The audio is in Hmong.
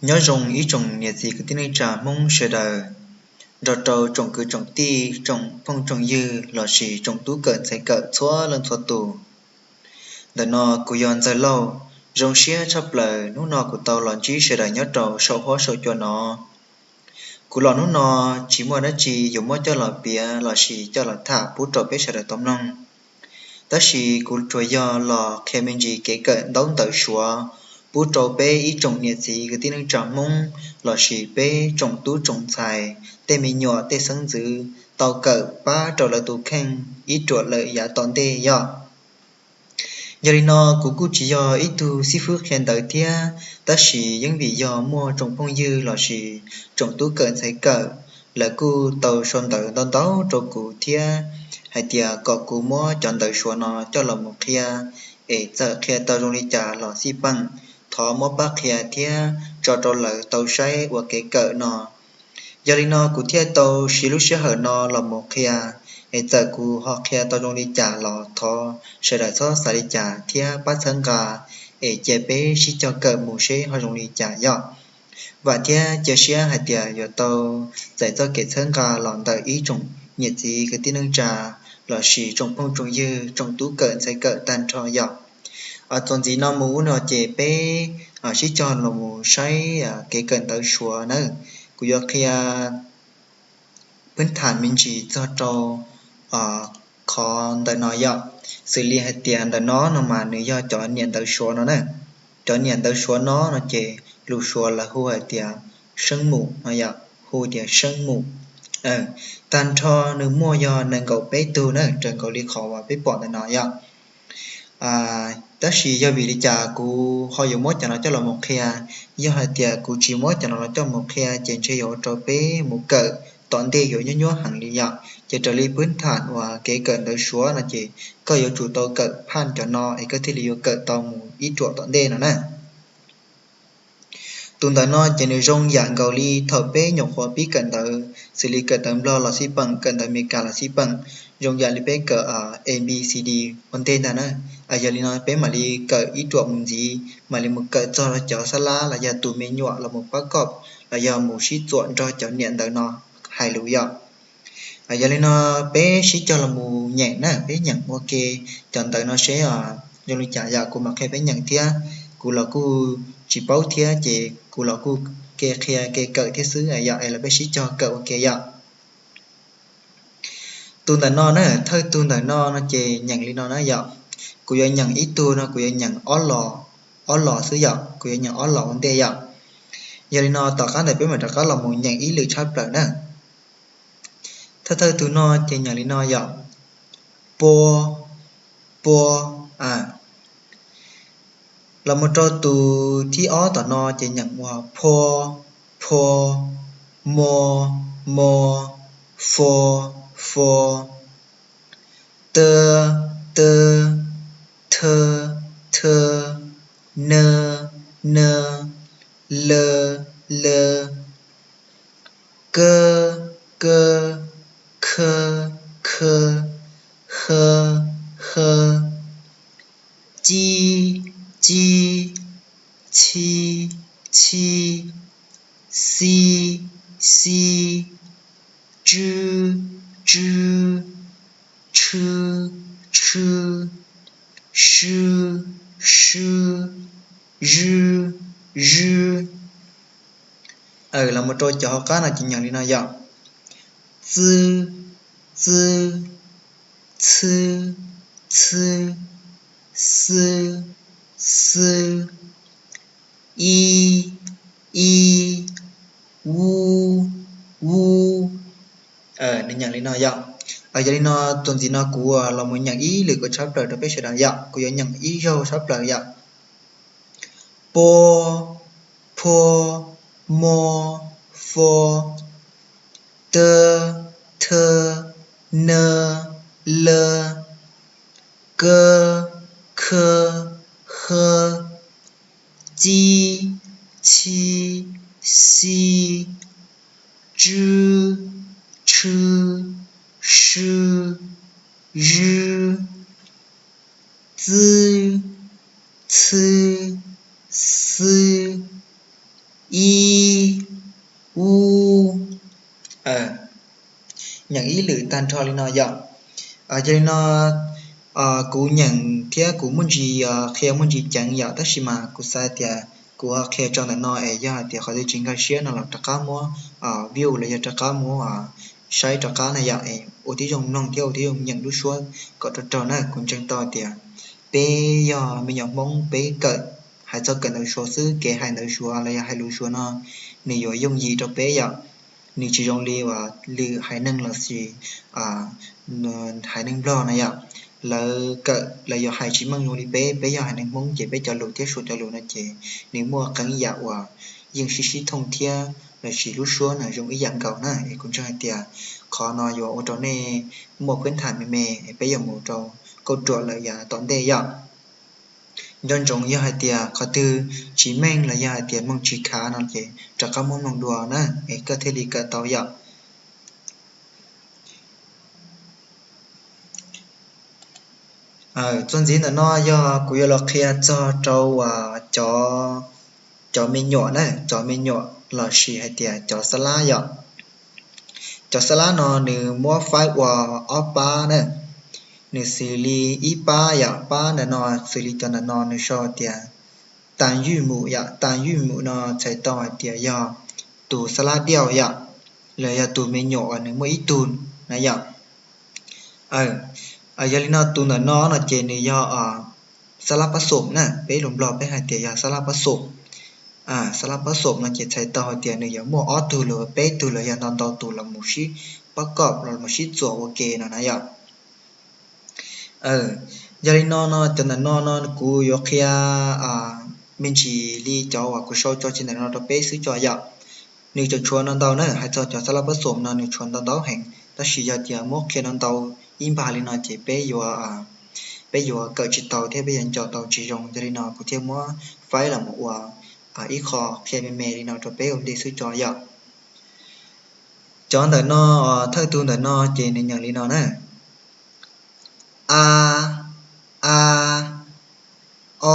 Nyob zoo ib tsoom niam txiv kwv tij neej tsa Hmoob sawv daws, nrog rau tsoom kwv tsoom tij, tsoom phooj tsoom ywg lossis tsoom tub kawm ntxhais kawm txhua leej txhua tus. Ntawm no kuv yog Ntxawg Lauj, zoo siab tshaj plaws hnub no kuv tau los ntsib sawv daws nyob rau saum huab saum cua no. Kuv los hnub no tsis muaj dab tsi yuav muab coj los piav lossis coj los tham pub rau peb sawv daws tau mloog. Tab sis kuv tsuas yog los qhia me ntsis kev kawm ntaub ntawv Suav pub rau peb ib tsoom niam txiv kwv tij neej tsa Hmoob lossis peb tsoom tub tsoom ntxhais, tej me nyuam tej xeeb ntxwv tau kawm pab rau lawv tus kheej ib ruam lawm yav tom ntej yog. Yog li no kuv kuj tsis yog ib tug xib fwb qhia ntawv thiab, tab sis yeej vim yog muaj tsoom phooj ywg lossis tsoom tub kawm ntxhais kawm, lawv kuj tau sau ntawv ntau ntau rau kuv thiab hais tias kom kuv muab cov ntawv Suav no coj los mus qhia, es txawm qhia tau zoo li cas los xij peem, thov muab pab qhia thiab tso rau lawv tau saib ua kev kawm no. Yog li no kuv thiaj tau siv lub sij hawm no los mus qhia, es txawm kuv ho qhia tau zoo li cas los thov sawv daws txhob xav li cas thiab pab txhawb nqa, es cia peb sib cog kawm mus seb ho zoo li cas yog. Vam thiab cia siab hais tias yuav tau txais txoj kev txhawb nqa los ntawm ib tsoom niam txiv kwv tij neej tsa lossis tsoom phooj tsoom ywg tsoom tub kawm ntxhais kawm tag nrho yog. Txuas ntxiv no mus ub no ces peb sib cog los mus saib kev kawm ntawv Suav na. Kuv yuav qhia peb tham me ntsis txog rau qhov ntawm no yog, xws li hais tias ntawm no no mas nws yog cov niam ntawv Suav no na. Cov niam ntawv Suav no no ces lus Suav lawv hu hais tias seeb mum no yog, hu tias seeb mum. Tag nrho nws muaj yog nees nkaum peb tug na, raws nkaus li qhov uas peb pom ntawm no yog. Tab sis yog vim li cas kuv ho yuav muab cov no coj los mus qhia? Yog hais tias kuv tsis muab cov no los coj mus qhia ces ntshe yuav ua rau peb mus kawm tom ntej yuav nyuab nyuab heev li yog. Ces raws li peb tham uas kev kawm ntawv Suav no ces koj yuav tsum tau kawm phaj cov no es koj thiaj li yuav kawm tau mus ib ruam tom ntej no na. Tus ntawm no ces nws zoo yam nkaus li thaum peb nyuam qhuav pib kawm ntawv, xws li kawm ntawv Nplog los xij peem, kawm ntawv Amelikas los xij peem, zoo yam li peb kawm A B C D ua ntej ntag na. Yog li no peb mam li kawm ib ruam mus ntxiv, mam li mus kawm txog rau cov xab lab los yog tus me nyuam los mus pab koj los yog mus sib txuam nrog cov niam ntawv no hais lus yom. Yog li no peb sib cog los mus nyeem na, peb nyeem ua ke cov ntawv no seb zoo li cas yom, kuv mam qhia peb nyeem thiab. Kuv los kuj tsis paub thiab ces kuv los kuj ke qhia ke kawm thiab xwb yom, es los peb sib cog kawm ua ke yom. Tus ntawm no na, thawj tug ntawm no no ces nyeem li no na yom. Kuv yuav nyeem ib tug no kuv yuav nyeem ob los, ob los xwb yom, kuv yuav nyeem ob los ua ntej yom. Yog li no tom qab ntawd peb mam rov qab los mus nyeem ib lwm tshab plaws na. Thawj thawj tus no ces nyeem li no yom, pua, pua. Los mus rau tus thib ob tom no ces nyeem ua phua, phua, mua, mua, fua, fua, ta, ta, tha, tha, na, na, la, la, ka, ka, kha, kha, ha, ha, ci, ci, chi, chi, xi, xi, tsw, tsw, tshw, tshw, sw, sw, zwj, zwj. Los mus rau cov hauv qab no ces nyeem li no yom, txw, txw, txhw, txhw, xw, xw, i, i, u, u. Nws nyeem li no yom. Yog li no txuas ntxiv no kuv los mus nyeem ib lwm kom tshab plaws rau peb sawv daws yom, kuv yuav nyeem ib zaug tshab plaws yom. Pua, phua, mua, fua, ta, tha, na, la, ka, kha, ha, ci, chi, xi, tsw, tshw, sw, zwj, txw, txhw, xw, i, nyeem ib lwm tag nrho li no yom. Yog li no, kuv nyeem thiab kuv muaj ntsis qhia muaj ntsis ceev yom, tab sis mas kuv xav tias kuv ho qhia rau ntawm no es yog hais tias qhov twg tsis nkag siab no los rov qab muab view los yog rov qab muab saib rov qab na yom, es ua tib zoo mloog thiab ua tib zoo nyeem lub suab kom raug raug na. Kuv ntseeg tau tias peb yog me nyuam Hmoob peb kawm, hais txog kawm ntawv Suav xwb, kev hais ntawv Suav los yog hais lus Suav no nws yuav yooj yim rau peb yom. Nws tsis zoo li uas lwm haiv neeg los sis haiv neeg Nplog na yom. Lawv kawm lawv yuav hais tsis meej zoo li peb, peb yog haiv neeg Hmoob ces peb cov lus thiab Suav cov lus no ces nws muaj qee yam uas yeej sib sib thooj thiab los sis lub suab no zoo ib yam nkaus na. Es kuv ntseeg hais tias qhov no yuav ua rau nej muaj phwb tham me me, es peb yuav mus rau kauj ruam lawm yav tom ntej yom. Nco ntsoov yog hais tias qhov twg tsis meej los yog hais tias mloog tsis khav no ces rov qab muab mloog dua na, es koj thiaj li kawm tau yom. Txuas ntxiv ntawm no yog kuv yuav los qhia txog rau uas cov me nyuam na, cov me nyuam los sis hais tias cov xab lab yom. Cov xab lab no nws muab faib ua ob pab na, nws xws li ib pab yom, pab ntawm no xws li cov ntawm no nws sau tias tas ywj mum yom, tas ywj mum no txhais tau hais tias yog tus xab lab diauj yom, los yog tus me nyuam uas nws muaj ib tug na yom. Yog li no tus ntawm no no ces nws yog xab lab pab xoom na, peb lus Nplog peb hais tias yog xab lab pab xoom. Xab lab pab xoom no ces txhais tau hais tias nws yuav muaj ob tug los peb tug los yog ntau ntau tus los mus sib pab kom los mus sib txuas ua ke no na yom. Yog li no no cov ntawm no no kuv yuav qhia me ntsis li cov uas kuv sau tso tseg ntawm no rau peb xwb tso yom. Nws tseem tshuav no ntau na, hais txog cov xab lab pab xoom no nws tshuav ntau ntau heev, tab sis yog tias muab qhia no ntau ib npag li no ces peb yuav, peb yuav kawm tsis tau thiab peb yuav nco tau tsis zoo. Yog li no kuv thiaj muab faib los mus ua ib qho qhia me me li no rau peb ua ntej xwb tso yom. Cov ntawm no, thawj tug ntawm no ces nws nyeem li no na: a, a, o,